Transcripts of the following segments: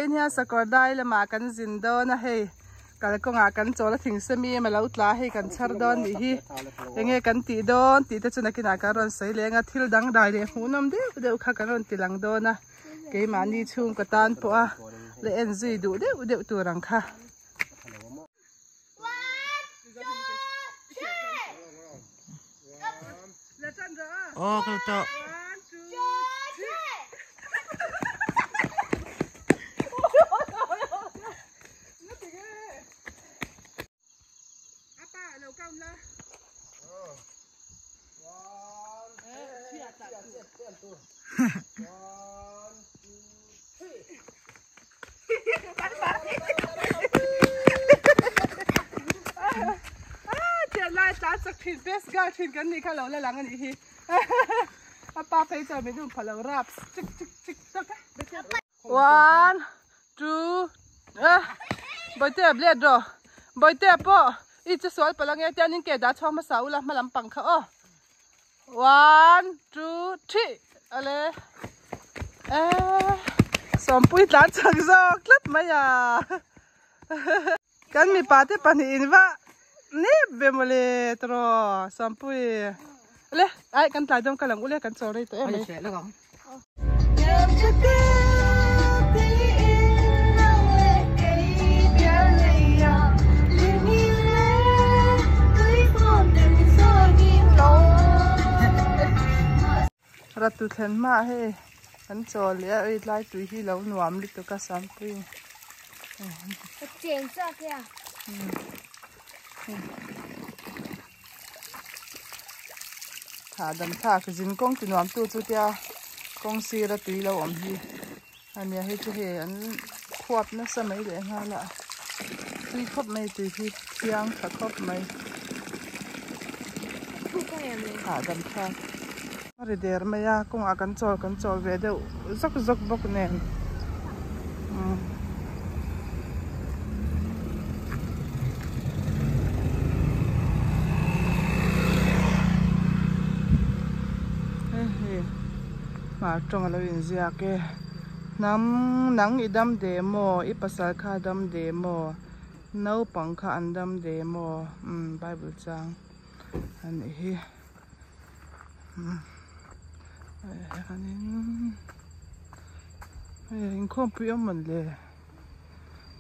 Vawiin hian sakawr dai lamah kan zin dawn a hei kalkawngah kan chawl a thingsemi em a lo tla hei kan chhar dawn nih hi enge kan tih dawn tih te chu nakinah kan rawn sawi leng a thil dangdai leh hmuhnawm deuh deuh kha kan rawn ti lang dawn a keimahni chhungkaw tan pawh a la en zui duh deuh deuh tur ang kha. Aw ka tawh. Lai tlan chak thin best girl thin kan nih kha lo la lang a nih hi a pa phei chuan min um pha lo raps chik chik chik tak one two eh bawihte blade rawh bawihte pawh i che sual palh ange tianin ke dah chhuak hmasa ula hma lampang kha aw. One, two, three ale eh sawmpui tlan chak zawk tlat mai a kan mipa te pahnih in va nep ve mawle tawh sawmpui ale ai kan tlai dawn ka lang ule kan chaw rei tawh em mai. Ratu thlen hma hei kan chaw leh a ei tlai tui hi lo nuam lutuk a sampui Hahdam thlak zin kawng ti nuam tu chu tia kawng sira tui lo awm hi a nia hei chu hei an khuap nasa mai leh nghal a tui khawp mai tui hi thiang tha khawp mai hahdam thlak a ri der mai a kawngah kan chawl kan chawl ve deuh zawk zawk bawk nen. Hei hmar tawng alo inziak e hnam nang i dam de maw i pasal kha a dam de maw naupang kha an dam de maw umm bible chang a nih hi umm hianin. Hei inkhawmpui awm mawn le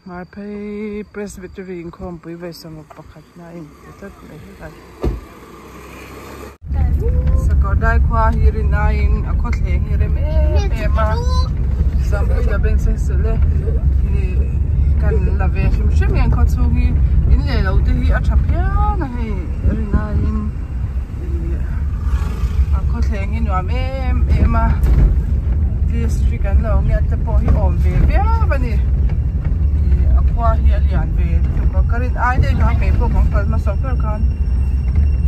Marphei Presbytery inkhawmpui vawisamuk pakhat na a inti tlat mai hi kan Sakawrdai khua hi rin aiin a khawthleng hi rem em em a Sampui la beng seng sel e ih kan la ve hrim hrim hian khaw chhung hi in leh lo te hi a tha phian a hei rin aiin ih a khawthleng hi nuam em em a district an lo ngiat te pawh hi awm ve viau a ni ih a khua hi a lian ve lutuk a ka rin ai daih kha kei pawh kan kal hmasa ber khan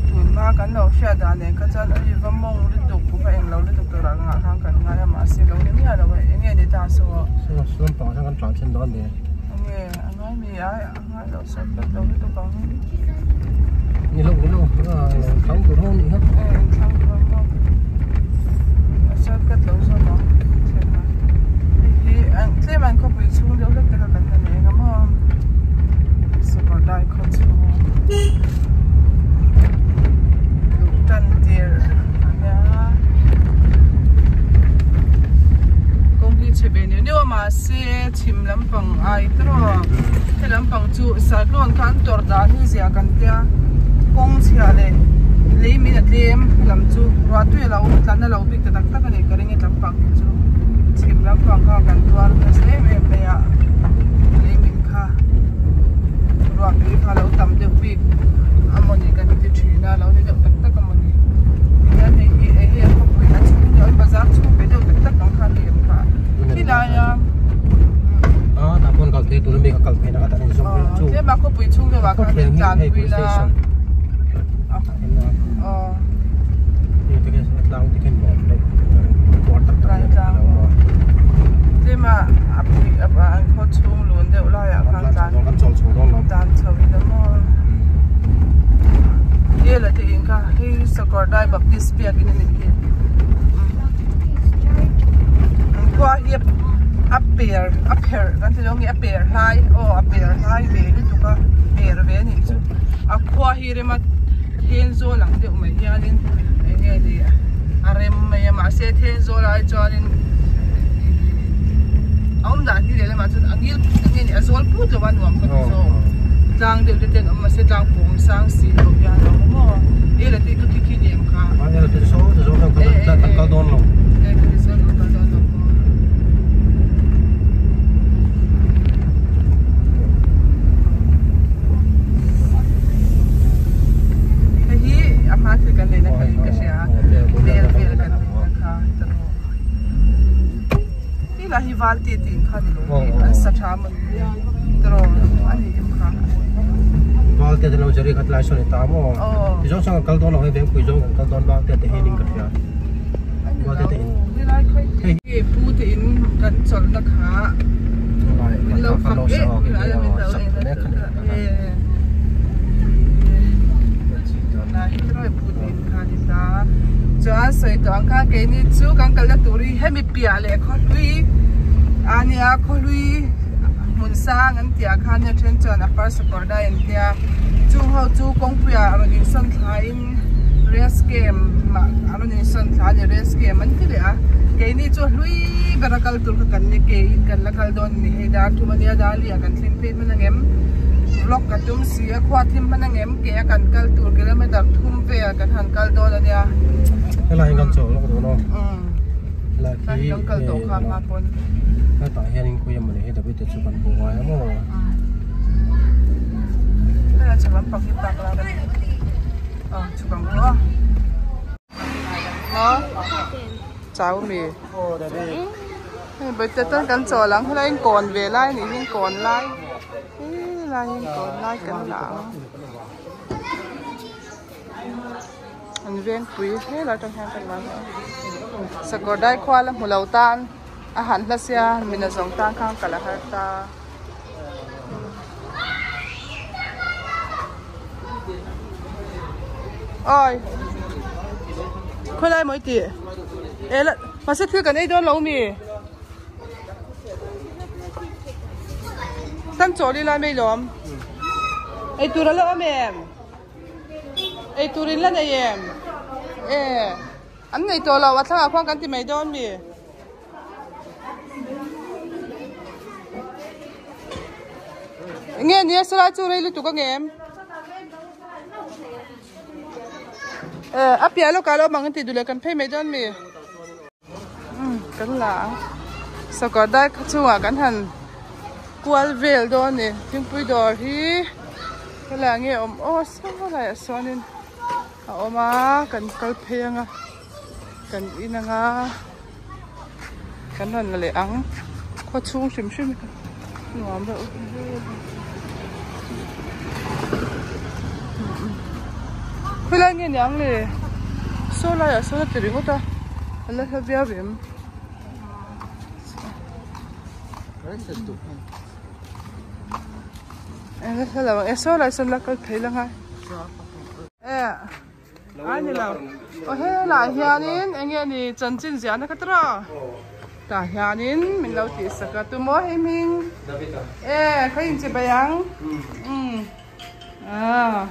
tun hma kan lo hriat dan nen kha chuan a ri va mawng lutuk va eng lo lutuk tur ah ngah khan kan ngai a mahse lo ni miah lo a eng nge ni ta saw eng nge a ngai mi a a ngai loh sawn vek lo lutuk ang. Ni lo ni lo thlang tur ho ni ha. Eh thlang tur ho. A shortcut lo zawk ang thlen a. Hei hi an tlem an khawpui chhung deuh hlek te kha kan la nei ang maw. Sakawrdai khaw chhung. Luh tan tir ania. Kawng hi chhe ve neuh neuh a mahse chhim lampang ai tawk. He lampang chu cyclone kha an tawrh dan hi zia kan tia kawng chhia leh lei min a tlem he lam chu ruah tui a lo tlan a lo bik ta tak tak a ni ka ring e lampang hi chu chhim lampang kha kan tuar nasa em em mai a lei min kha ruah tui kha a lo tam deuh bik a mawni kan ti thin a lo ni deuh tak tak a mawni tihian hei hi hei hi a khawpui a chhung deuh a bazar chhung ve deuh tak tak ang kha a ni em kha khilai a. Tlema khawpui chhung deuhah khan in tlan pui la tlema a pui an khaw chhung lun deuh laiah khan tlan chho ila maw Gela te in kha hei Sakawrdai Baptist biakin a nih hi an khua hi. A per a pherh kan ti dawn nge a per hlai aw a per hlai ve lutuk a per ve anih chu a khua hi rem a Thenzawl ang deuh mai hianin eng nge ni a rem mai a mahse Thenzawl ai chuanin a awm dan hi lehlamah chuan a ngil eng nge ni a zawl put lo a nuam ka ti zawk tlang deuh te ten awm mahse tlang pawng sang si lo hian a awm a maw e la tih ka khi khi ni em kha e e e kal dawn lo e ka ti sawn kal dawn lo maw. Hei hi a hma thil kan neihna kha in ka hria bel vel kan neihna kha tawh hi lah hi val te te in kha ni lo ni an sa tha maw ni tawh a ni em kha val te te lo zari khat lai sawn i ta maw ti zawng sang kal dawn lo hei vengpui zawng kan kal dawn val te te hi ning ka hria val te te in hei pu te in kan chawlhna kha min lo fak em chuan sawi tawh ang kha keini chu kan kalna tur hi hemi piah leh khawhlui a nia khawhlui hmun sang an tih ah khan a then chuan a par sakawr dai an tia chung ho chu kawngpuiah rawn insawn thlaiin rest camp ah a rawn insawn thla a ni rest camp an ti leh a keini chu hlui bera kal tur kha kan ni keiin kan la kal dawn a ni hei dar thum ania dar li ah kan thleng phei hman angem vlog ka tum si a khua thim hman angem ke a kan kal tur kilometer thum vel kan han kal dawn ania helai hi kan chawl lawk dawn aw helai khi kan kal tawh kha hma pawn hetah hianin khawi emaw ni hi David te chu kan hmu ngai a maw helai chhuk lampang hi park lai a ni aw chhuk ang aw maw chau mi hei bawihte tan kan chawl ang helai in kawn ve lai anih hi kawn lai helai in kawn lai kan la ang an vengpui helai atang hian kan la ang sakawr dai khua la hmu lo tan a han hla sia mina zawng tan khan kal a har ta. Oi Khawilai maw i tih e la mahse thil kan ei dawn lo mi Tan chaw li lai mai lawm ei tur a la awm em ei tur in la nei em e an nei tawh lo a thlangah khuan kan ti mai dawn mi. Nge nia salai chu rei lutuk angem a piah lawkah lo awm ang an tih duh leh kan phei mai dawn mi kan la ang sakawr dai kha chungah kan han kual vel dawn a ni thingpui dawr hi helai ah nge awm aw saw laiah sawnin a awm a kan kal phei ang a. Kan in anga kan rawn la leh ang khaw chhung hrim hrim hi nuam reuh khawilai nge niang le saw laiah sawn a ti ringawt a a la hla viau em a la hla lo ang e saw lai sawn la kal phei la ngai e. Ai ni lo. Aw helai hianin eng nge ni chanchin ziahna kha tawrh a? Tah hianin min lo tih sak a tumaw hei hming? E kha in che bai ang. Umm. Ah.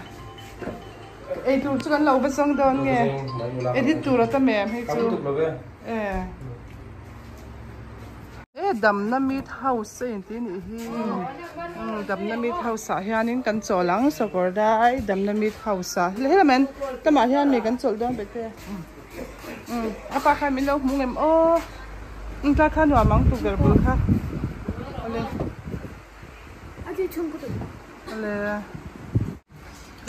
Ei tur chu kan lo va zawng dawn nge? Edit tur a tam em hei chu. E. E damna meat house a inti anih hi damna meat house ah hianin kan chawl ang sakawr dai damna meat house ah helai hian tamah hian mi kan chawlh dawn bete a pa khan min lo hmu ngem aw tlai kha nuam ang tukverh bul kha awle awle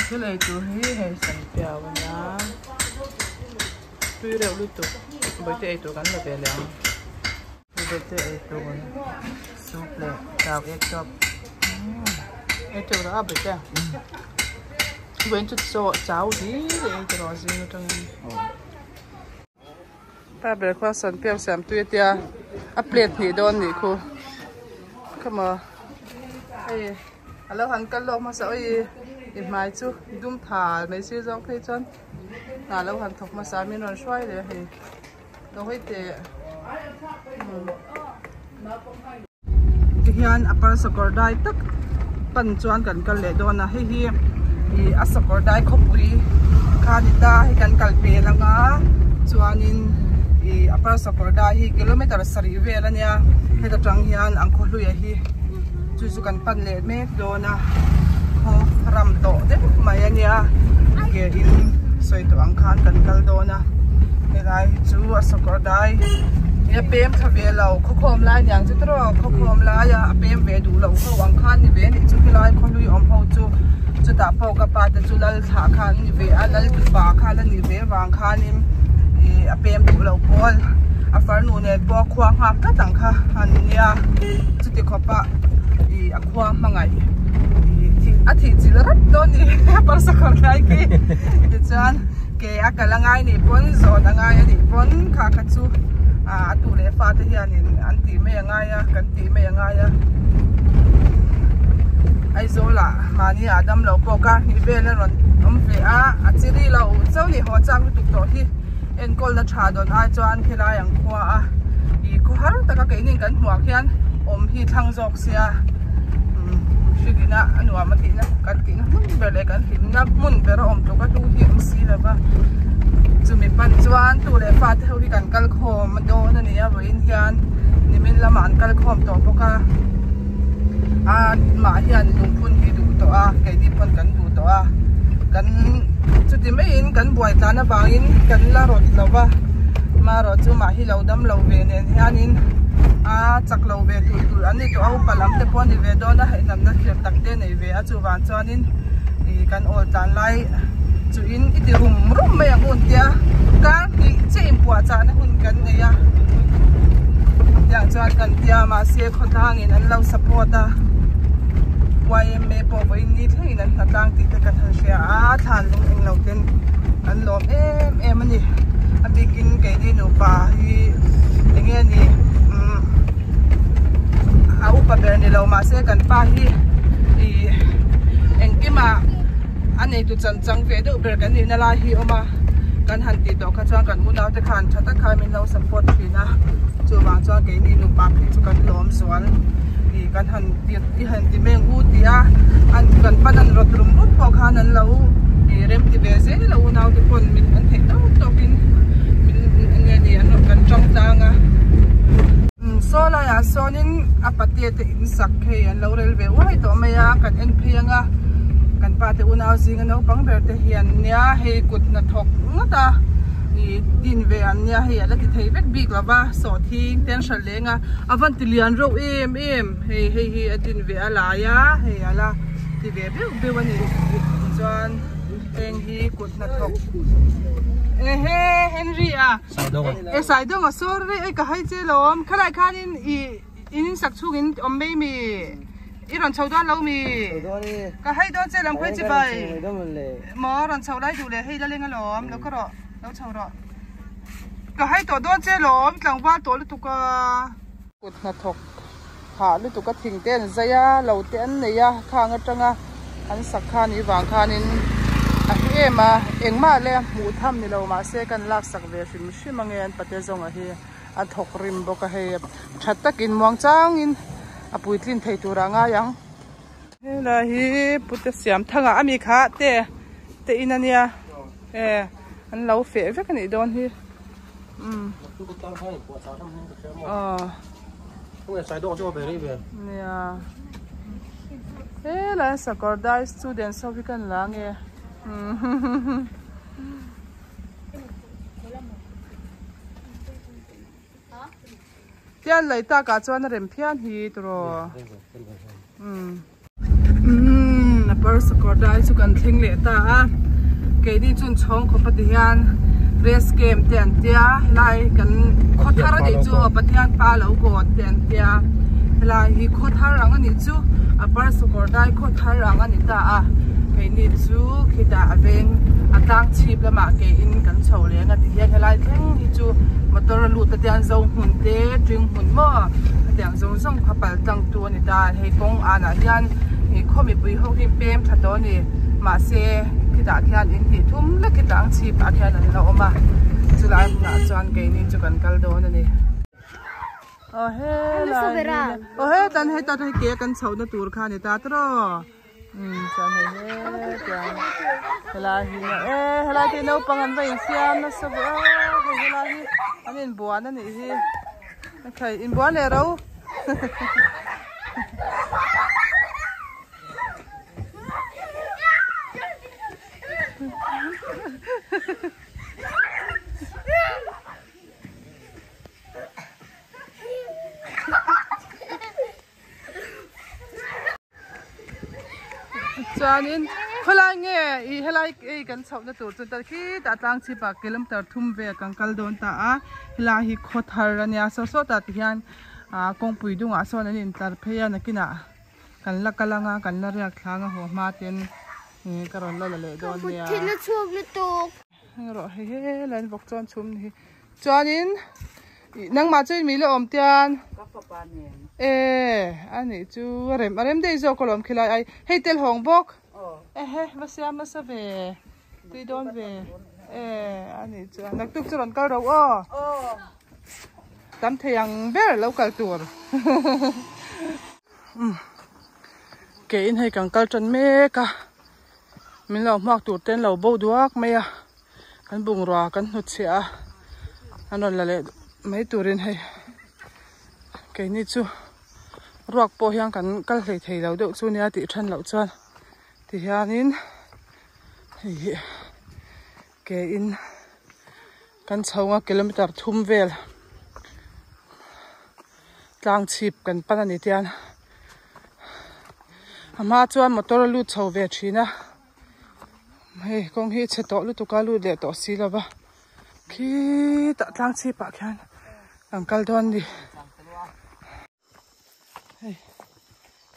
thil ei tur hi hei sam piau ania tui reuh lutuk bawihte ei tur kan la ve leh ang. Bawihte ei tur soup leh chau ek chawp ei teuh rawh a bawihte vawiin chu chaw chau hlir ei teuh rawh zing atangin. Ta ber khuan sanpiau siam tui a tia a plate hnih dawn nih khu come on hei a lo han kal lawk hmasa awi i hmai chu dum thal mai sir zawng phei chuan hna lo han thawk hmasa min rawn hruai leh a hei. Lo hawi teh. Tihian upper sakawr dai tak pan chuan kan kal leh dawn a hei hi ih a sakawr dai khawpui kha a ni ta hei kan kal pel ang a chuanin ih upper sakawr dai hi kilometer sarih vel a nia heta tang hian ang khaw hluia hi chu chu kan pan leh mek dawn a khaw ram tawh deuh mai a nia ke in sawi tawh ang khan kan kal dawn a helai hi chu a sakawr dai a pem thla ve lo khawkhawm lai niang chu tiraw khawkhawm laia a pem ve duh loh ho ang khan ni ve anih chu helai khawhlui awm ho chu chutah pawh ka pa te chu lal thlah kha an ni ve a lal tupa kha la ni ve vang khanin ih a pem duh loh pawl a farnu nen pawh khua nghak tlat ang kha an nia chuti khawpa ih a khua hmangaih ih a thih chilh rap dawn ni parsa khawr lai khi tichuan ke a kal a ngai nih pawn zawn a ngai a nih pawn kha kha chu a tu leh fa te hianin an tih mai a ngai a kan tih mai a ngai a Aizawl ah mahni ah dam lo pawh kar hnih vel a rawn awm ve a a chi ri lo chauh ni haw chak lutuk tawh hi enkawl na tha dawn ai chuan khilai ang khua a ih khaw har taka keini kan hmuh ah khian awm hi thlang zawk sia hrilhin a a nuam a tihna kan tihna hmun ber leh kan hlimna hmun ber a awm tluk a hlu hi awm si lo va chumi pan chuan tu leh fate ho hi kan kal khawm dawn a ni a vawiin hian nimin lamah an kal khawm tawh bawk a a mah hian lungphun hi duh tawh a keini pawn kan duh tawh a kan chuti maiin kan buai tlan avangin kan la rawt lo va marawh chu mah hi lo dam lo ve nen hianin a chak lo ve tur tur an ni tawh a upa lam te pawh a ni ve dawn a hei namna thlir tak te nei ve a chuvang chuanin ih kan awl tlan lai chu in i ti rum rum mai ang un tia kar hnih chiah inpuahchahna hun kan nei a tiang chuan kan tia mahse khawtlangin an lo support a yma pawh vawiin ni thlengin an hnatlang tih te kan han hria a thlan lung englo ten an lawm em em a ni a bikin keini nupa hi enge ni umm a upa ber ni lo mahse kan pa hi ih engkimah a neitu chan chang ve deuh ber kan nihna lai hi a awm a kan han tih tawh kha chuan kan unau te khan tha tak khan min lo support thin a chuvang chuan keini nupa phei chu kan lawm zual ih kan han i han ti meng u tih a an kan pan an rawt rum rum pawh khan an lo ih rem ti ve zel a unau te pawn min an theih tawk tawk in min enge ni an rawn kan tang tlang a. Saw laiah sawnin a patea te in sak hei an lo rel ve uai tawh mai a kan en phei ang a kan pa te unau zinga naupang ber te hian nia hei kut hnathawk ngawt a ih din ve an nia hei a la ti thei vek bik lova sawhthing te an hralh leng a a van ti lian reuh em em. Hei hei hi a din ve a lai a hei a la ti ve beuh beuh a ni chuan heng hi kut hnathawk ehe Henry a e Saidonga sorry ei ka hai che lawm khalai khanin i in in sak chhungin awm mai mi i rawn chho dawn lo mi ka hai dawn che lam khawi chi bai maw rawn chho lai duh leh hei la leng alawm lo ka rawh lo chho rawh ka hai tawh dawn che lawm tlangval tawh lutuk a. Kut hnathawk hah lutuk a thing te an zai a, lo te an nei a, khang atanga an sak kha anih vang khanin a hlu em a, engmah leh a hmuh tham ni lo mahse kan laksak ve hrim hrim ange an pate zawnga hi a thawk rim bawk a hei tha takin muang changin a puitlin thei turah a ngai ang. Helai hi pute siam thangah ami kha te te in ania e an lo feh vek anih dawn hi. Um. Ờ. Nia. Helai Sakawrdai students ho hi kan la nge. Tian lei takah chuan a rem phian hi tiraw. Um. Umm a par sakawrdai chu kan thleng leh ta a keini chuan chhawng khawp a ti hian rest camp te an tia helai kan khaw thar a nih chu aw Pathian pa lo kawn te an tia helai hi khaw thar ang a nih chu a par sakawrdai khaw thar ang a ni ta a keini chu khitah a veng a tlang chhip lamah ke in kan chho leng a ti hian helai thleng hi chu motor a lut a tian zo hmun te ṭing hmun maw hetiang zawng zawng kha pal tlang tu a ni ta hei kawng anah hian ih khaw mipui ho hi pem tha tawh a ni mahse khitah khian in hnih thum lek hi tlang chhip ah khian an la awm a chulai hmunah chuan keini chu kan kal dawn a ni. Aw helai hi aw hetan heta hei ke kan chhohna tur kha a ni ta tiraw umm chuan hei hetiang helai hi e helai te naupang an va insiam nasa ve a hei helai hi an inbuan a nih hi ekhai inbuan leh ro. Chuanin khawlai nge ih helai ei kan chhohna tur chu ta khitah tlang chhipah kilometer thum vel kan kal dawn ta a helai hi khaw thar a nia saw sawtah ti hian ah kawngpui dungah sawn an intlar phei a nakinah kan la kal anga kan la riak thlang a haw hma ten ih ka rawn la la leh dawn nia. Rawh hei helai an vawk chuan chhum ni hi chuanin ih nangmah chu in mile awm tian ka fapa nen e anih chu a rem a rem daih zawk alawm khilai ai hei tel hawng bawk ehe va siam nasa ve tui dawn ve e anih chu naktuk chu rawn kal ro aw tam thei ang ber lo kal tur ke in hei kan kal tan mek a. Min lo hmuak tur te an lo bo duak mai a, kan bungrua kan hnutchhiah a, an rawn la leh mai turin hei keini chu ruak pawh hian kan kal hlei thei lo deuh chu nia tih then loh chuan ti hianin hei hi ke in kan chho ang a kilometer thum vel tlang chhip kan pan a ni tian. A hma chuan motor a lut chho ve thin a hei kawng hi chhe tawh lutuk a lut leh tawh si lo va khitah tlang chhip ah khian kan kal dawn a ni hei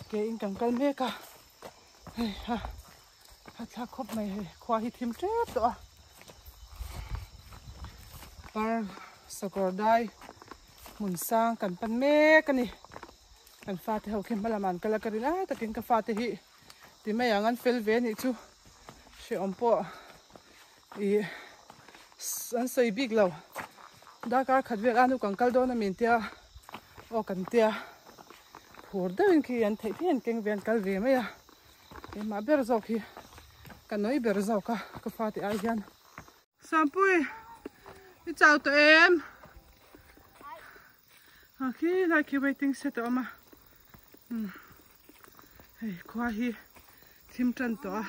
ke in kan kal mek a hei ha a thlak khawp mai hei khua hi thim tep tawh a par sakawr dai hmun sang kan pan mek a ni. Kan fate ho khi hma lamah an kal a ka rin ai takin ka fate hi ti mai ang an fel ve anih chu hrehawm pawh ih an sawi bik lo darkar khat vel a nu kan kal dawn a min tia aw kan tia phur deuhin khi an theih theih an keng ve an kal ve mai a keimah ber zawk hi ka nawi ber zawk a ka fate ai hian. Sampui i chau tawh em? A khi lai khi waiting set a awm a hei khua hi thim tan tawh a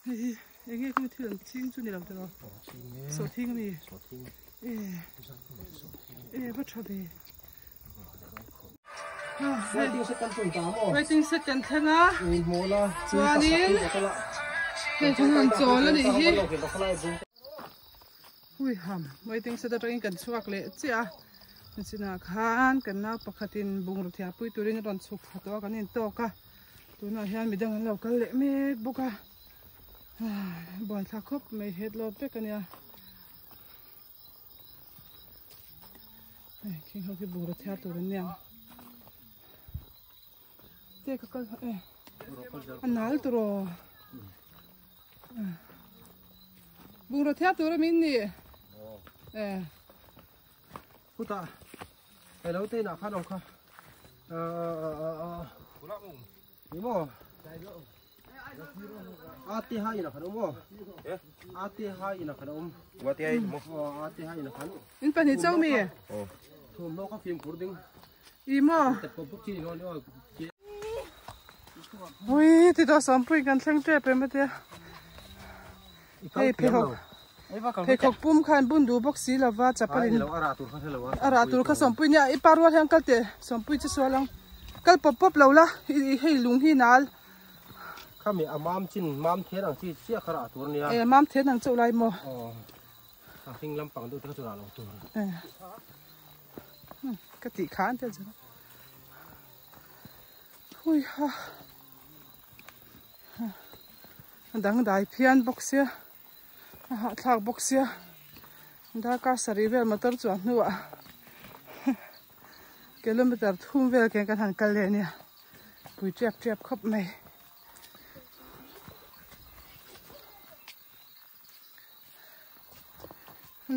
hei hi eng nge kawng thil an ching chu ni lo tiraw sawhthing a mi e e va tha ve waiting set kan thleng a chuanin hei kan han chawl a nih hi. Hui ham waiting set atangin kan chhuak leh chiah a nichinah khan kan nau pakhatin bungraw thiahpui turin a rawn chhuk thla tawh a kan intawk a tunah hian midang an lo kal leh mek bawk a buaithlak khawp mai het lawt vek a nia hei khing ho khi bungraw thiar tur an nia te ka kal e a nal turaw Bungraw thiar tur a min ni. E. Puta. Hello te na khan ong kha. A a a. Ni mo. A te ha ina khan om. A te ha ina khan om. Wa te hai mo. A te ha ina khan. In pa ni chau mi. Thum no ka phim khur ding. I mo. Ui ti daw sawmpui kan thleng tep em atia hei pheikhawk pheikhawk pum khan bun duh bawk si lova chapal in a rah tur kha sawmpui nia i pa rual hian kal teh sawmpui chu sual ang kal pawp pawp lo la hei lung hi nal khami a mam chin mam then ang chi chiah kha rah tur ania e mam then ang chauh lai maw a hring lampang deuh te kha chu rah lo tur ka tih khan te chu Hui ha a dangdai phian bawk sia a hahthlak bawk sia darkar sarih vel motor chuan hnuah kilometer thum vel khian kan han kal leh ania pui tep tep khawp mai.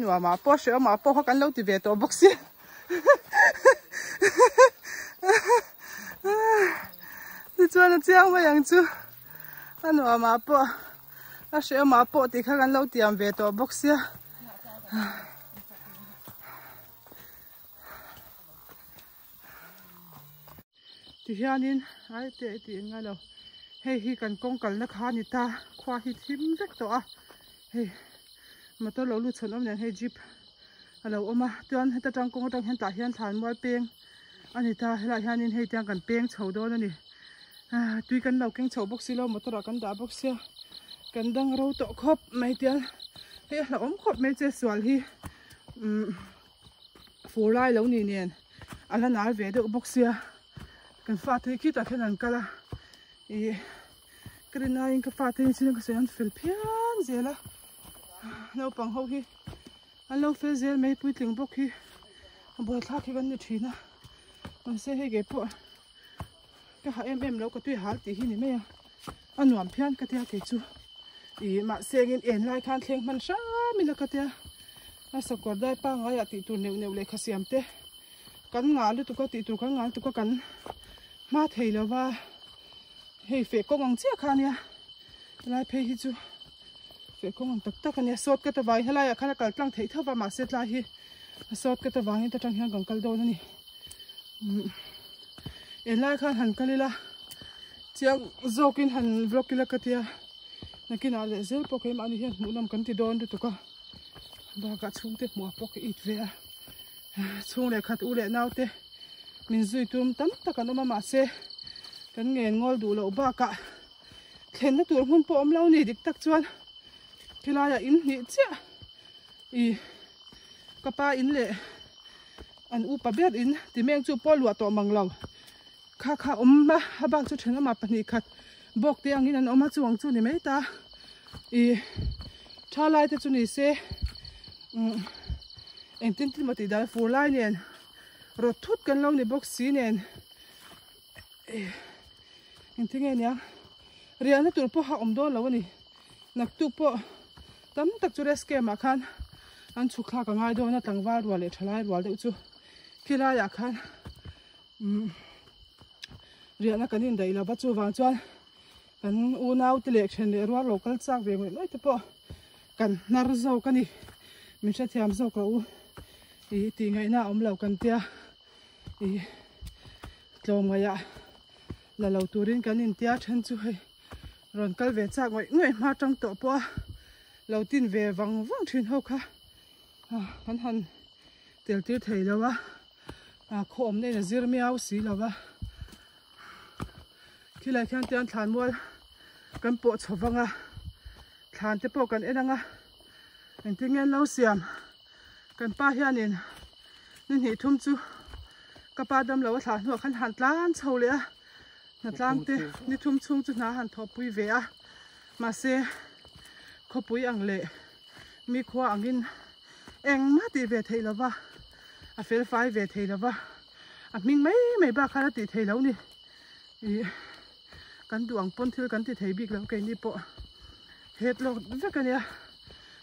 nuamah pawh hrehawmah pawh kha kan lo ti ve tawh bawk sia tichuan a chiang mai ang chu a nuamah pawh a hrehawmah pawh tih kha kan lo tiam ve tawh bawk sia. Tihianin ai te i tih ngai lo hei hi kan kawng kalna kha a ni ta khua hi thim vek tawh a hei motor lo lut chhawn awm nen hei jeep a lo awm a chuan heta tang kawng atang hian tah hian thlan mual peng a ni ta helaiah hianin hei tiang kan peng chho dawn a ni ah tui kan lo keng chho bawk si lo motor ah kan dah bawk sia kan dang ro tawh khawp mai tiang hei a hlauhawm khawp mai che sual hi umm. Fur lai lo ni nen a la nal ve deuh bawk sia kan fate hi khitah khian an kal a ih ka rin aiin ka fate hi chin ka sawi an fel phian zel a naupang ho hi an lo fel zel mai puitling bawk hi a buaithlak hi kan ni thin a mahse hei kei pawh ka ha em em lo ka tui hal tih hi ni mai a a nuam phian ka tia kei chu ih mahse engin en lai khan thleng hman hram ila ka tia a sakawr dai pangngai ah tih tur neuh neuh lehkha siam te kan ngah lutuk a tih tur kan ngah lutuk a kan hma thei lo va hei feh kawng ang chiah kha ania helai phei hi chu feh kawng ang tak tak ania sawt ka ta vangin helai ah khan a kal tlang theih tho va mahse tlai hi a sawt ka ta vangin ta tang hian kan kal dawn a ni. Enlai khan han kal ila chiang zawkin han vlog ila ka tia nakinah leh zel pawh keimahni hian hmuh nawm kan ti dawn lutuk a bakah chhungte hmuh ah pawh ka it ve a chhung leh khat u leh nau te min zui tum tam tak an awm a mahse kan ngen ngawl duh loh bakah thlenna tur hmun pawh awm lo ni dik tak chuan helaiah in hnih chiah. I ka pa in leh an upa ber in ti meng chu pawh luah tawh mang lo kha kha awm a a bak chu thenawmah pahnih khat bawk te angin an awm a chu ang chu ni mai ta i tha lai te chu ni se umm engtin tin maw tih dan fur lai nen rawt thut kan lo ni bawk si nen engtin nge niang riahna tur pawh a awm dawn lo a ni. Naktuk pawh tam tak chu rest camp ah khan an chhuk thlak a ngai dawn a tlangval rual leh thalai rual deuh chu khilai ah khan umm riahna kan indaih lo va chuvang chuan kan unau te leh then leh rual lo kal chak ve ngawih ngawih te pawh kan hnar zawk a ni min hrethiam zawk rawh u ih tih ngaihna a awm lo kan tia ih tlawmngaih ah la lo turin kan intia then chu hei. Rawn kal ve chak ngawih ngawih hma tang tawh pawh a lo tin ve vang vang thin ho kha kan han tel tir thei lo a khaw awmna in a zir miau si lo va khilai khian tian thlan mual kan pawh chho vang a thlan te pawh kan en ang a engtin nge an lo siam kan pa hianin ni hnih thum chu ka pa damlo a thlah hnuah khan han tlan chho leh a. Hnatlang te ni thum chhung chu hna han thawhpui ve a, mahse khawpui ang leh mi khua angin engmah tih ve theih lova, a fel fai ve thei lova, a hming mai mai bak khan a tih theih loh ni. Ih kan duh ang pawn thil kan ti thei bik lo keini pawh het lawk vek a nia,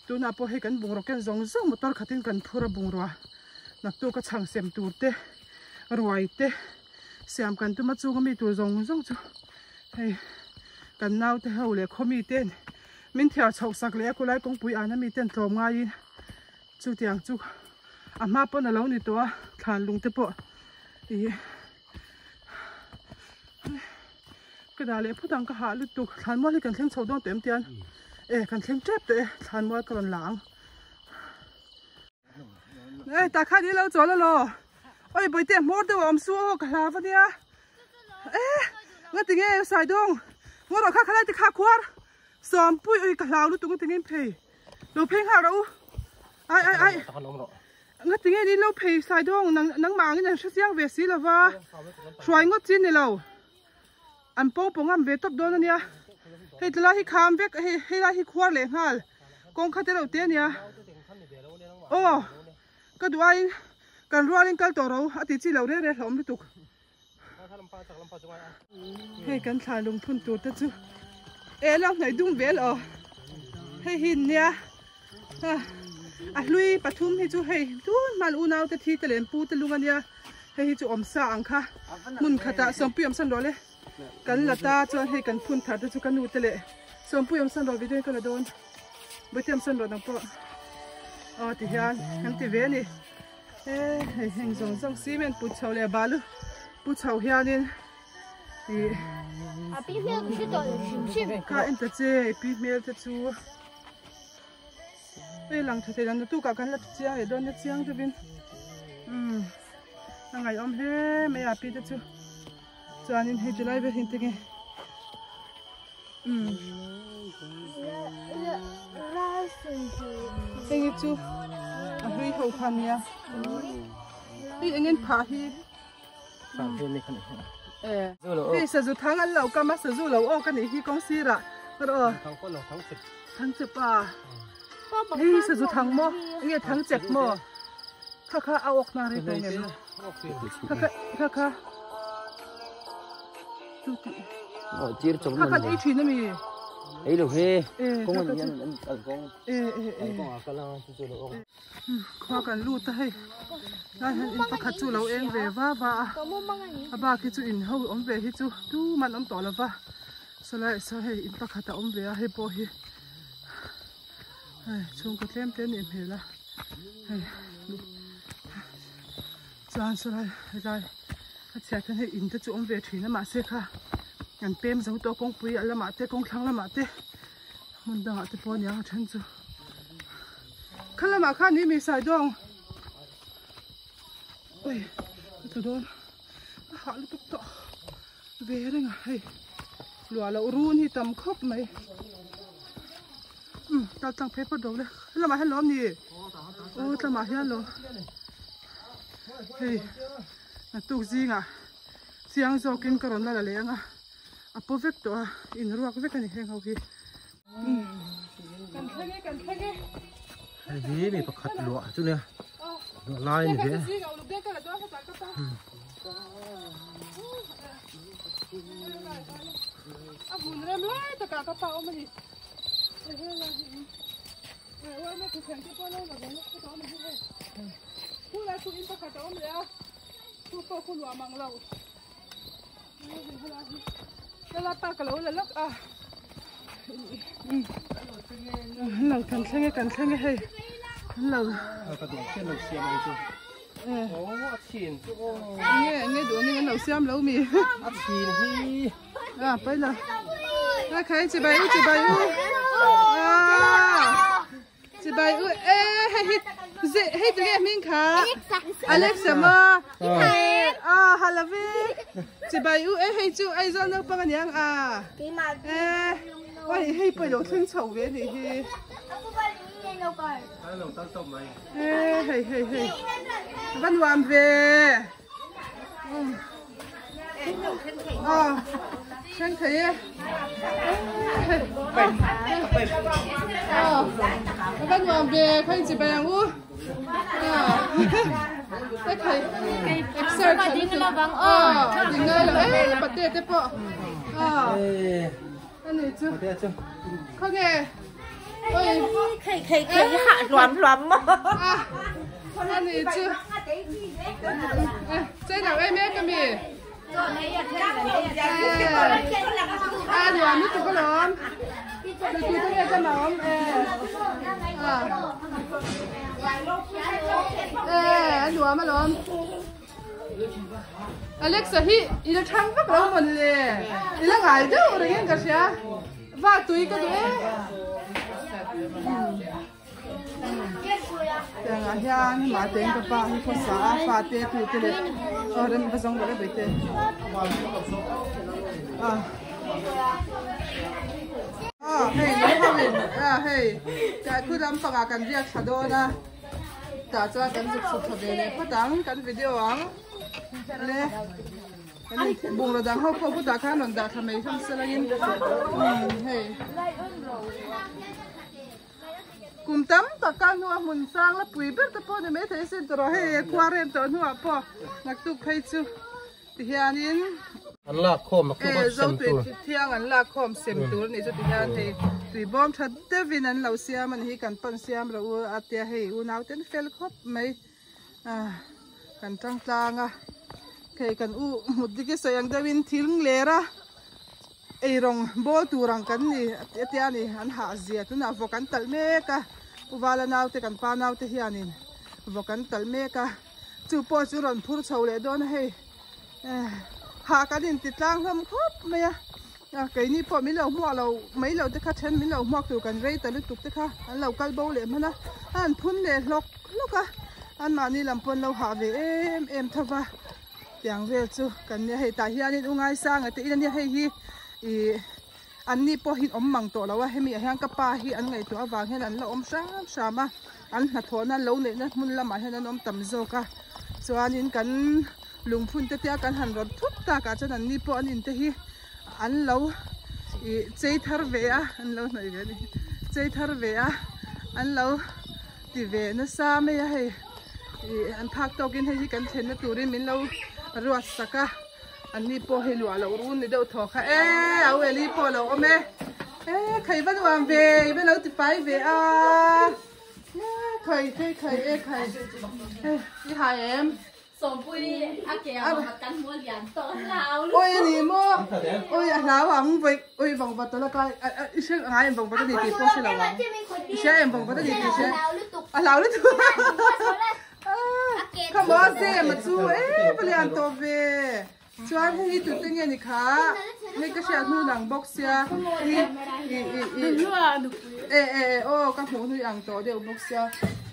tunah pawh hei kan bungraw ken zawng zawng motor khatin kan phur a bungrua naktuk a chhang sem tur te ruai te. Siam kan tuma chunga mi tur zawng zawng chu hei kan naute ho leh khaw mi ten min thiar chhoh sak leh a khulai kawngpui ana mi ten tlawm ngaiin chutiang chu a hma pawn a lo ni tawh a thlan lung te pawh ih ka dah leh phawt ang ka hah lutuk thlan mual hi kan thleng chho dawn tawh em tian e kan thleng tep tawh e thlan mual ka rawn la ang. Ei tah khan i lo chawl alaw oi bawihte hmawr deuh a awm su aw ka hlau ania e nga tinge sai dawng ngaw rawh kha khalai te kha khuar sawmpui oi ka hlau lutuk nga tinge in phei lo phei nghal rawh u ai ai ai nga tinge ni lo phei sai dawng nang nangmah angin an hre chiang ve si lova hruai ngawt chi ni lo an pawng pawng ngam ve tawp dawn ania hei tlai hi kham vek hei hei lai hi khuar leh nghal kawng kha te reuh te ania aw ka duh aiin kan rualin kal tawh ro a ti chi loh reng reng hlauhawm lutuk hei kan thla lungphun tur te chu eh lo hnaih dum vel aw hei hi nia. A hlui pathum hi chu hei tun hman unau te thi te leh an pu te lung ania hei hi chu awm sa ang kha hmun khatah sawmpui awm san rawh le kan la ta chuan hei kan phun thar te chu ka nu te leh sawmpui awm san rawh video in ka la dawn bawihte awm san rawh nang pawh aw ti hian kan ti ve a ni e hei heng zawng zawng cement put chho leh balu pu chho hianin ih A pi hmel ka hre tawh lo hrim hrim. Kha en ta che i pi hmel te chu. Hei lang tha thei lo naktukah kan la chiang leh dawn nia chiang deuhin umm a ngaihawm hle mai a pi te chu chuanin hei chu lai vel hi engtin nge umm hei hi chu a hlui ho kha ania hei eng en phah hi hei sazu thang an lo kam a sazu lo awk a nih hi kawng sirah erawh thang chep a hei sazu thang maw enge thang chep maw kha kha a awk na rei tawh ngem kha kha kha kha chu tih kha khan ei thin ami ei lo he kawng an an kawng kawng a kal a chu chu lo awk. Khua kan lut a hei lai hian in pakhat chu lo eng ve va va a a bak hi chu in ho awm ve hi chu tuman awm tawh lova sawlai saw hei in pakhat a awm ve a hei pawh hi hei chhungkaw tlem te anih hmel a hei chuan sawlai helai a chhiat hian hei in te chu awm ve thin a mahse kha an pem zo tawh kawngpui a lamah te kawng thlang lamah te hmun dangah te pawh aniang a then chu kha lamah khan ni mi sai dawng ui ka tlu dawn a hah lutuk tawh ve reng a hei luah loh run hi tam khawp mai um kal tlang phei phawt ro le lamah hian lo awm ni aw tlamah hian lo hei naktuk zingah chiang zawkin ka rawn la la leh ang a. A paw vek tawh a, in ruak vek a ni heng ho hi. Kan thleng e, kan thleng e. Hei hi mi pakhat luah chu nia, luah lai a ni ve. A hmun rem lai takah ka pa awm a ni. Khu lai khu in pakhat a awm leh a, khu pawh khu luah mang lo. Lalapa ka lo la lawk a an lo kan thleng e kan thleng e hei an lo ka duh chian lo siam ang chu oh a chhin chu aw nge nge duh angin an lo siam lo mi a chhin hi a pai la a khai chibai u chibai u a Chibai u e hei hi ze hei tu nge hming kha Alexa maw a halavi chibai u e hei chu Aizawl naupang aniang a e oi hei pawh ilo thleng chho ve anih hi e hei hei hei va nuam ve a thleng thei e a va nuam ve khaw in chibai ang u a khai exer tha lutuk a ding ngai lo e pate te pawh a ani chu khaw nge oi khei khei khei hah hluam hluam maw ani chu Chơi nào em ấy cái mi. À nuam lutuk a lawm. Tu tu te nge ka nuam e. À. E a nuam a lawm. Alexa hi i la thang vak lo mawn le. I la ngai deuh reng in ka hria. Va tui ka duh e. Tiangah hian mah te ka pa hi khawsa a fate tu te leh aw rem va zawng rawh e baite ah ah hei lo ho in ah hei tah khu lampangah kan riak thla dawn a tah chuan kan zuk chhuk thla ve leh phawt ang kan video ang le bungraw dang ho pawh khutah khan rawn dah thla mai hlawm selangin hei. Kum tam tak kal hnuah hmun sang la pui ber te pawh ni maithei a sin tawh rawh hei khua rem tawh hnuah pawh naktuk phei chu ti hianin. An lak khawm a E zo tui thiang an lak khawm sem tur ni chu ti hian hei tui bawm tha deuhin an lo siam a ni hi kan pan siam rawh u a tia hei unau ten fel khawp mai ah kan tang tlang a hei kan u hmut dik i sawi ang deuhin thing ler a eirawng bawl tur ang kan ni a tia ni an hah zia tunah vawk an talh mek a uvala naute kan pa naute hianin vawk an talh mek a chu pawh chu rawn phur chho leh dawn a hei. Ha kan inti tlang hlawm khawp mai a keini pawh min lo hmuak lo mai lo te kha then min lo hmuak tur kan rei ta lutuk te kha an lo kal bo leh hman a a han phun leh hlawk hlawk a anmahni lam pawn lo hah ve em em tho va tiang vel chu kan nia hei tah hianin u ngaisanga te in ania hei hi ih anni pawh hi awm mang tawh lo a hemi ah hian ka pa hi an ngaihtuah avang hian an la awm hram hram a an hnathawhna lo neihna hmun lamah hian an awm tam zawk a chuanin kan lungphun te tia kan han rawn thut tak ah chuan an ni pawh an in te hi an lo ih chei thar ve a an lo hnawih ve a ni chei thar ve a an lo ti ve nasa mai a hei ih an phak tawkin hei hi kan thlenna turin min lo ruat sak a an ni pawh hei luah loh run ni deuh thaw kha e au Eli pawh a lo awm e e khai va nuam ve i va lo ti fai ve a. Khai khai khai e khai i hai em Sawmpui a ke a vang kan hmu a lian tawh a hlau lutuk. Oi ani maw oi a hlau ang vawi oi vang vat a la kai i hre ngai em vang vat a ni tih pawh hre lo ang i hria em vang vat a ni tih hria a hlau lutuk kha maw zem a chu e va lian tawh ve. Chuan hei hi tute nge ni kha hei ka hriat hnu lang bawk sia i i i i e e e aw ka hmuh hnui ang tawh deuh bawk sia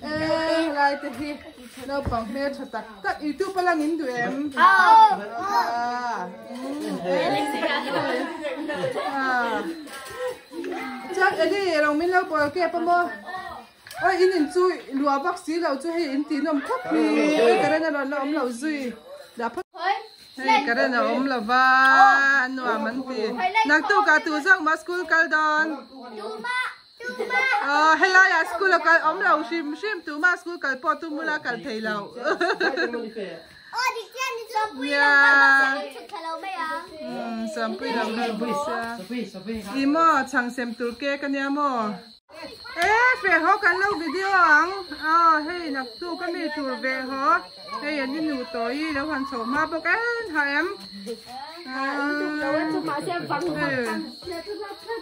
e helai te hi naupang hmel tha tak tak youtube a lang in duh em chuan Eli rang min lo bawl kep a maw Oi in in chu luah vak si lo chu hei in tih nawm khawp hi oi current a rawn la awm lo zui dah phawt hei current a awm lo va a nuam an ti naktuk ah tu zawk mah school kal dawn aw helai ah school a kal awm lo hrim hrim tumah school kal pawh tum bula kal thei lo nia sampui lo kal bawk sia i maw chhang sem tur cake ania maw. E feh haw kan lo video ang aw hei naktuk a mi tur ve haw hei an i nu tawh i lo han chho hma bawk en ha em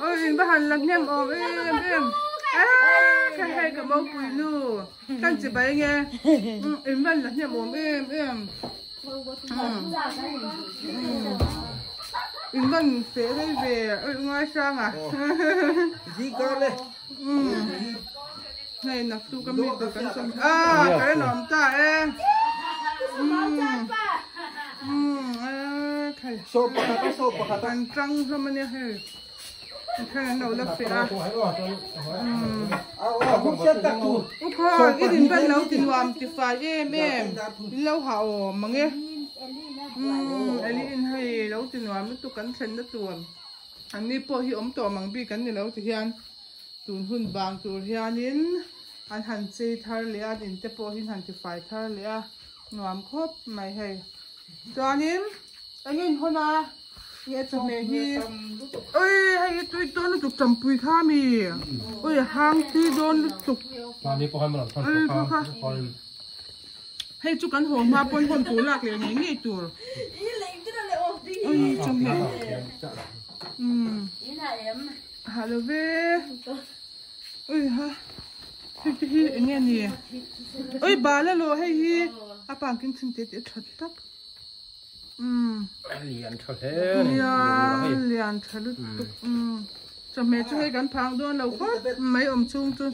aw in va han la hnem awm em em e kha hei ka mopui nu kan chi bai nge in van la hnem awm em em In van feh rei ve oi ngai hrang a. Hei nak tu ka mi tur kan sawm a ka ren awm ta e. Kan tang hlawm ania hei. Khan an lo la feh a. U khaw i din ban lo ti nuam ti fai em em in lo ha awm ang e. Eli in hei lo ti nuam lutuk kan thlen na tur an ni pawh hi awm tawh mang bik an ni lo ti hian tun hun bang tur hianin an han chei thar leh a an in te pawh hi an han ti fai thar leh a nuam khawp mai hei. Chuanin eng in hawn a nge chawhmeh hi oi hei hi tui dawn lutuk champui kha mi oi a hang tui dawn lutuk oi kha kha hei chu kan haw hma pawn hawn tur lak leh ngei ngei tur oi chawhmeh um ha lo ve oi ha hei te hi eng nge ni oi bal a lawh hei hi a pumpkin chhun te te a tha tak umm lian tha hle nia lian tha lutuk umm chawhmeh chu hei kan phang dawn lo khawp mai awm chhung chu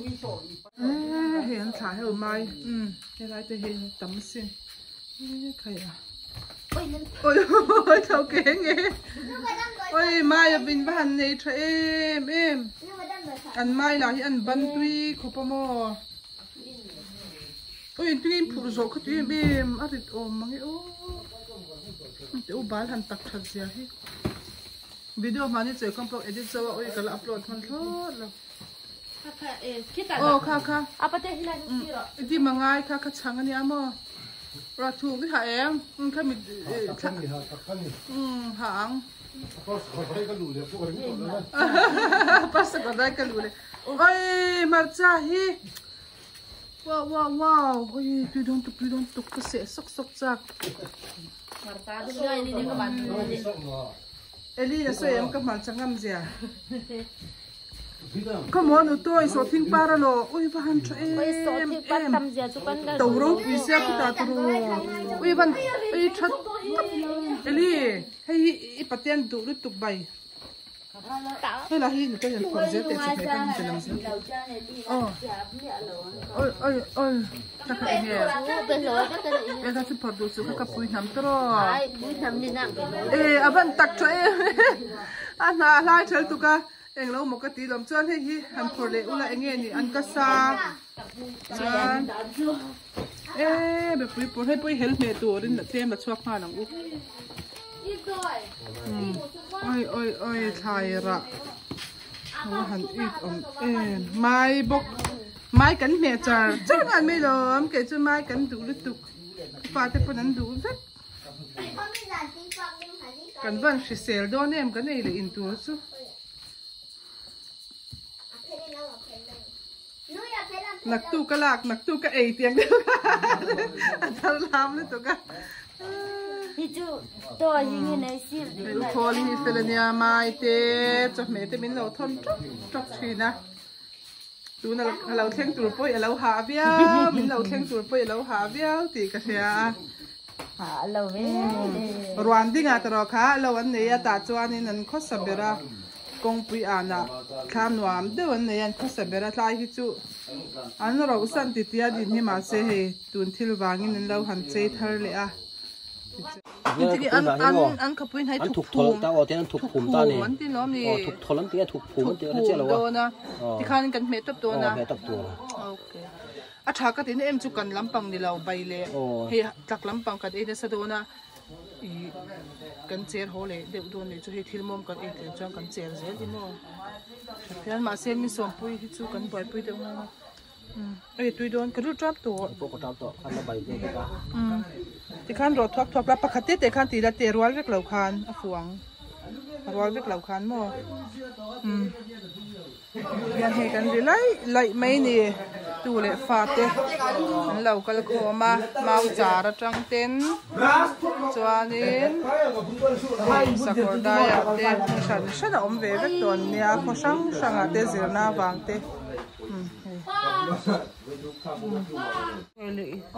hei an thlah heuh mai umm helai te hi tam sin khai a oi oi tho ke nge oi mai a bin va han nei tha em em an mai lah hi an ban tui khawp a maw oi tui in phurh zawh kha tui em em a rit awm mang e aw te u bal han tak that zia hi video hmani chawi kawm pawh edit zo a oi ka la upload hman thlawt lo aw kha kha i dim a ngai kha kha chhang ania maw. Ra thuk i ha em khami ha ang Pastor ka dai ka lu le oi hmarcha hi wow wow wow oi tui dawn tuk tui dawn tuk ka seh sawk sawk chak Eli na sawi em ka hmarcha ngam zia Come on u toy so thing par alo ui va han tha em em to ropui sia khutah turu ui van ui tha tap Eli hei hi i patian duh lutuk bai hei lah hi nute hian phawrh zel teh chu hmeh khan che lang zel aw oi oi oi ka kha enge e kha chu phawrh duh chu kha ka pui hnam tawh e a van tak tha em a hna a hlai ṭhel tuk a englo maw ka ti lawm chuan hei hi han phawrh leh ula enge ni an ka sa chuan e mipui pawh hei pawh hi hel hmeh turin tlem la chhuak nghal ang u oi oi oi thlai rah a han it awm em mai bawk mai kan hmeh char char nghal mai lawm kei chu mai kan duh lutuk fate pawn an duh vek. Kan van hrisel dawn em kan ei leh in tur chu. Naktu ka lak naktu ka ei tiang deuh kha a thar lam lutuk a. Khawl hi fel ania mai te chawhmeh te min lo thawn tawk tawk thin a. Tuna a lo thleng tur pawh i lo hah viau, min lo thleng tur pawh i lo hah viau tih ka hria a. Hah lo ve. Ruan dingah ta rawh kha lo an nei a, tah chuanin an khawsa ber a, kawngpui anah thla nuam deuh an nei a, an khawsa ber a, tlai hi chu an rohsan ti tia din hi mahse hei tun thil vangin an lo han chei thar leh a. An khawpui hnai thuk phum thuk phum an ti lawm ni thuk thawl an ti a thuk phum an ti a chiah lo a tikhan kan hmeh tawp dawn a hmeh tawp tur okay a tha ka tin em chu kan lampang ni lo bai le hei tlak lampang kan ei nasa dawn a i kan cher haw leh deuh dawn ni chu hei thil mawm kan ei tlem chuan kan cher zel hi maw tha phian mahse mi sawmpui hi chu kan buaipui deuh ngang a. Ei tui dawn ka ru tap tawh. Pawh ka tap tawh khan la bai ve bawk a. Tikhan rawh thuak thuak la pakhat te te khan ti la te rual vek lo khan a fu ang. A rual vek lo khan maw. Hian hei kan ri laih laih mai ni tu leh fa te an lo kal khawm a mau char atang ten chuanin hei sakawr daiah te hran hran a awm ve vek tawh an nia khaw hrang hrangah te zirna avang te.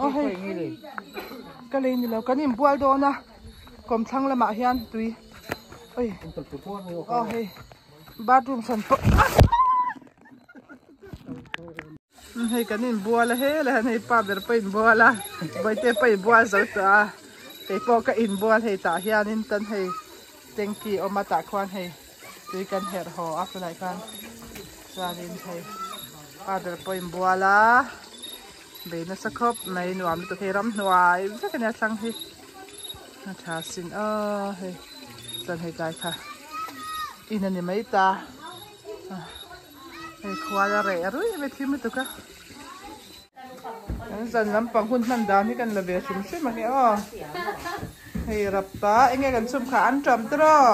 Aw hei ka lei ni lo kan inbual dawn a kawmthlang lamah hian tui oi aw hei bathroom hran pawh hei kan inbual a helai hian hei pa ber pawh inbual a bawihte pawh inbual zo tawh a keipawh ka inbual hei tah hianin tan hei tanky awm a tah khuan hei tui kan herh haw a tunah khan chuanin hei pa ber pawh inbual a bei nasa khawp mai nuam lutuk hei ramhnuai vek ania thlang hi a tha sin aw hei chuan hei tlai kha in a ni mai ta hei khual a reh ruih mai thim lutuk a kan zan lampang hun hman dan hi kan la ve hrim hrim a ni aw hei rapa enge kan chhum kha an ṭam tiraw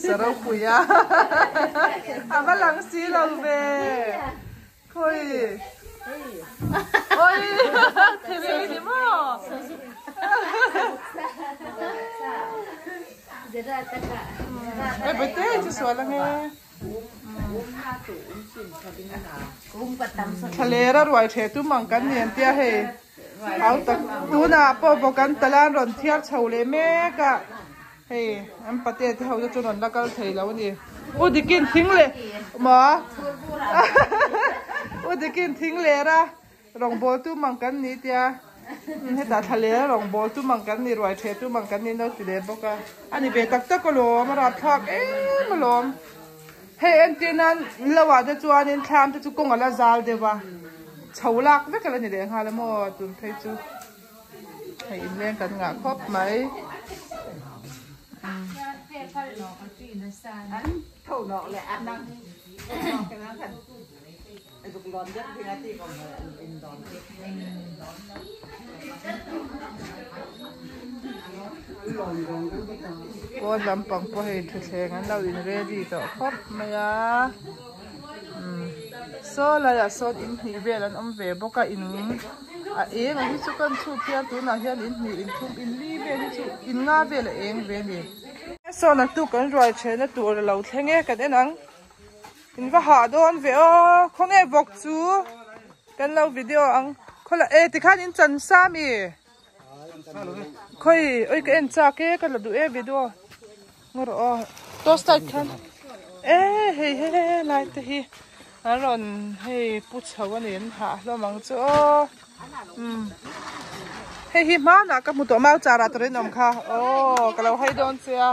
saropui a a va lang si lo ve khawi oi thil ni maw Ê bete chu sual ange. Thlalera ruai ṭheh tum ang kan ni an tia hei au tak tunah pawh bawk an tala an rawn thiar chho leh mek a hei an pate te ho te chu rawn la kal thei lo a ni u dikin thing leh maw u dikin thing lera Rawngbawl tum ang kan ni tia hetah thlalel rawngbawl tum ang kan ni ruai ṭheh tum ang kan ni no ti leh bawk a a ni ve tak tak alawm a rapthlak em alawm hei entir nan lo ah te chuanin thlam te chu kawng a la zal deuh a chho lak vek a la ni leh nghal a maw tun phei chu hei inleng kan ngah khawp mai. Pawn lampang pawh hei thuthleng an lo in ready tawh khawp mai a umm saw laiah sawn in hnih vel an awm ve bawk a in a eng ang hi chu kan chhut hian tunah hian in hnih in thum in li vel hi chu in nga vel a eng ve a ni. Saw naktuk kan ruai thehna tur a lo thleng e kan en ang. In va hah dawn ve aw khawnge vawk chu kan lo video ang khawla e tikhan in chan sa mi khawi oi ka en chak e ka la duh e video ngaw rawh aw toast light khan e hei he lai te hi an rawn hei pu chho a ni an hah hlawm ang chu aw um hei hi hmanah ka hmu tawh mau char ah tawrh in awm kha aw ka lo hai dawn che a.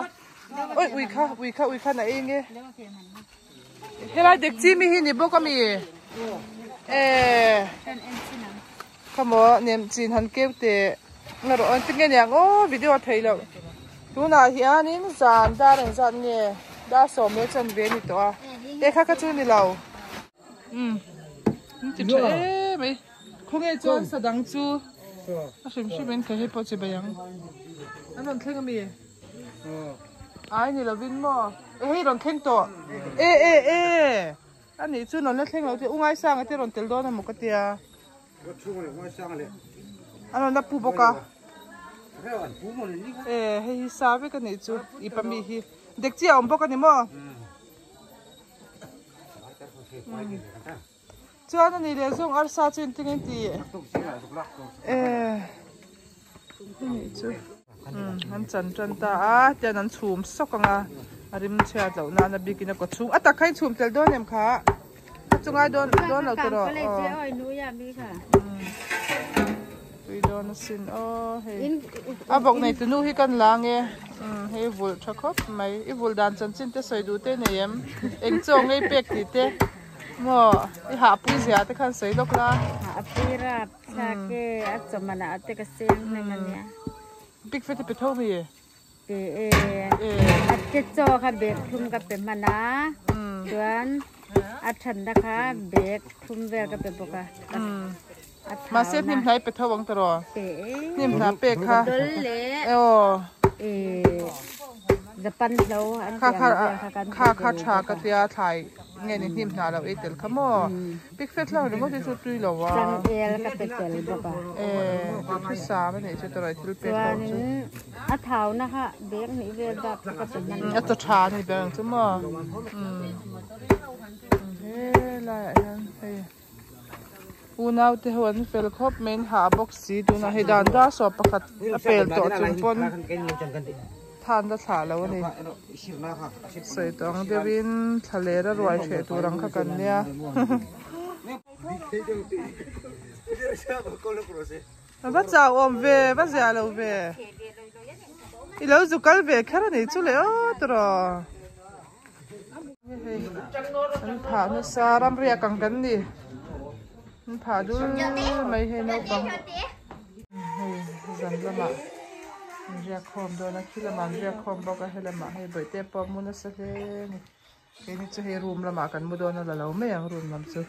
Oi ui kha ui kha ui kha na eng e helai dek chi mi hi ni bawk ami e khamo nem chin han keu te nga rawh an tinge niang aw video thei lo tunah hianin zan dar engzat nge dar sawm leh chan ve ni tawh a e kha kha chu ni lo um ti tha em mai khawnge chuan sadang chu a hrim hrim in ka hei pawh chi bai ang an rawn thleng ami. Ai ni lovin maw? E hei rawn thleng tawh. E e e. A nih chu rawn la thleng lo te u Ngaisanga te rawn tel dawn a maw ka tia. An rawn la pu bawk a. E hei hi sa vek a nih chu i pa mi hi. Dek chi a awm bawk a ni maw? Chuan a ni leh zawng arsa chu engtin nge tih e anih chu an chan tan ta a tian an chhum sawk ang a a rim chhiat loh nan a bikin a kaw chhung a tak kha in chhum tel dawn em kha a chu ngai dawn dawn lo tawh rawh tui dawn asin aw hei a vawk nei tunu hi kan la ang e hei vulh tha khawp mai i vulh dan chanchin te sawi duh te nei em eng chaw ngei pek tih te. Maw i hahpui zia te khan sawi lawk la. Hahpui rap thlak e a chawhmana ah te ka seng hnem a nia. Big fat i pe tho mi? Pe e. A te chaw kha bag thum ka pe hman a chuan a thanna kha bag thum vel ka pe bawk a. Mahse hnim hnai pe tho ang tawh Pe e. Hnim hna pek kha. Dol leh. Aw. E Japan hlo an Kha kha kha kha tha ka tia thlai nge ni hnim hna lo ei tel kha maw. Big fat hlo ringawt hi chu tui lo a. Changel ka pe tel bawk a. E thusam a nih chu tawrh thil pek ho chu. Chuanin a thau na kha bag hnih vel bak chu ka pe hman lo. A chaw tha a ni ber ang chu maw. Helai ah hian hei. Unau te ho an fel khawp mai in hah bawk si tunah hei dan dar sawm pakhat a pel tawh chung pawn than la thlah lo a ni sawi tawh ang deuh in thla ler a ruai hreh tur ang kha kan nia va chau awm ve va zia lo ve i lo zu kal ve kher a ni chu le aw tawh. An phah nasa ram riak ang kan ni an phah dul mai hei naupang hei zan lamah an riak khawm dawn a khi lamah an riak khawm bawk a helamah hei bawihte pawh a mu nasa hle a ni keini chu hei room lamah kan mu dawn a la lo mai ang room lam chu.